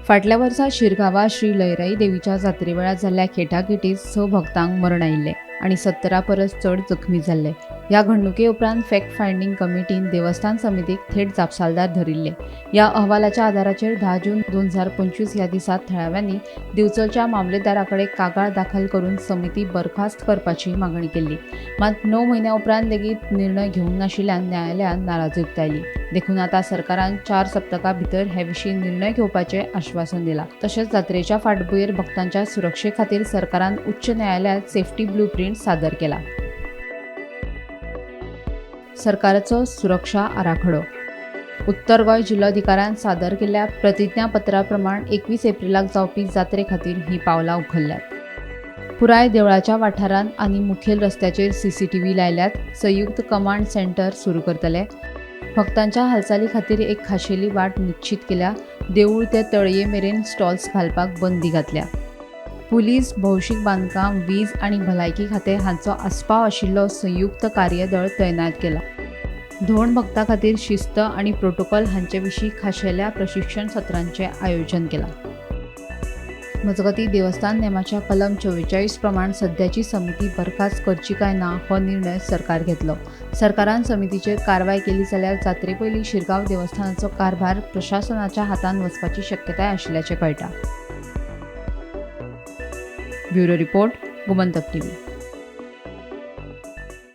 फाटल्या वर्सा शिरगांवा श्री लयराई देवीच्या जात्रे वेळार जाल्ल्या खेटाखेटीत 6 भक्तांक मरण आयिल्लें आनी 70 परस चड जखमी जाल्ले. ह्या घडणुके उपरांत फॅक्ट फायंडींग कमिटीन देवस्थान समितीक थेट जापसालदार धरिल्ले. ह्या अहवालाच्या आदाराचेर 10 जून 2025 ह्या दिसा थळाव्यांनी दिवचलच्या मामलेदारा कडेन कागाळ दाखल करून समिती बरखास्त करपाची मागणी केल्ली. मात 9 म्हयन्या उपरांत लेगीत निर्णय घेवंक नाशिल्ल्यान न्यायालयान नाराजी उक्तायली. देखून आतां सरकारान 4 सप्तकां भितर हे विशीं निर्णय घेवपाचें आश्वासन दिलां. तशेंच जात्रेच्या फाटभुंयेर भक्तांच्या सुरक्षे खातीर सरकारान उच्च न्यायालयांत सेफ्टी ब्लू प्रिंट सादर केला. सरकाराचो सुरक्षा आराखडो. उत्तर गोंय जिल्लोधिकाऱ्यान सादर केल्ल्या प्रतिज्ञापत्रा प्रमाण 21 एप्रिलाक जावपी जात्रे खातीर ही पावलां उखल्ल्यात. पुराय देवळाच्या वाठारांत आनी मुखेल रस्त्याचेर सीसीटीव्ही लायल्यात. संयुक्त कमांड सेंटर सुरू करतले. भक्तांच्या हालचाली खातीर एक खाशेली वाट निश्चित केल्या. देवूळ ते तळये मेरेन स्टॉल्स घालपाक बंदी घातल्या. पुलीस, भौशीक बांदकाम, वीज आनी भलायकी खातें हांचो आस्पाव आशिल्लो संयुक्त कार्यदळ तैनात केला. धोंड भक्तां खातीर शिस्त आनी प्रोटोकॉल हांचे विशीं खाशेल्या प्रशिक्षण सत्रांचें आयोजन केलां. मजगतीं, देवस्थान नेमाच्या कलम 44 प्रमाण सध्याची समिती बरखास्त करची काय ना हो निर्णय सरकार घेतलो. सरकारान समितीचेर कारवाय केली जाल्यार जात्रे पयलीं शिरगांव देवस्थानाचो कारभार प्रशासनाच्या हातांत वचपाची शक्यताय आशिल्ल्याचें कळटा. Bureau report, Gomantak TV.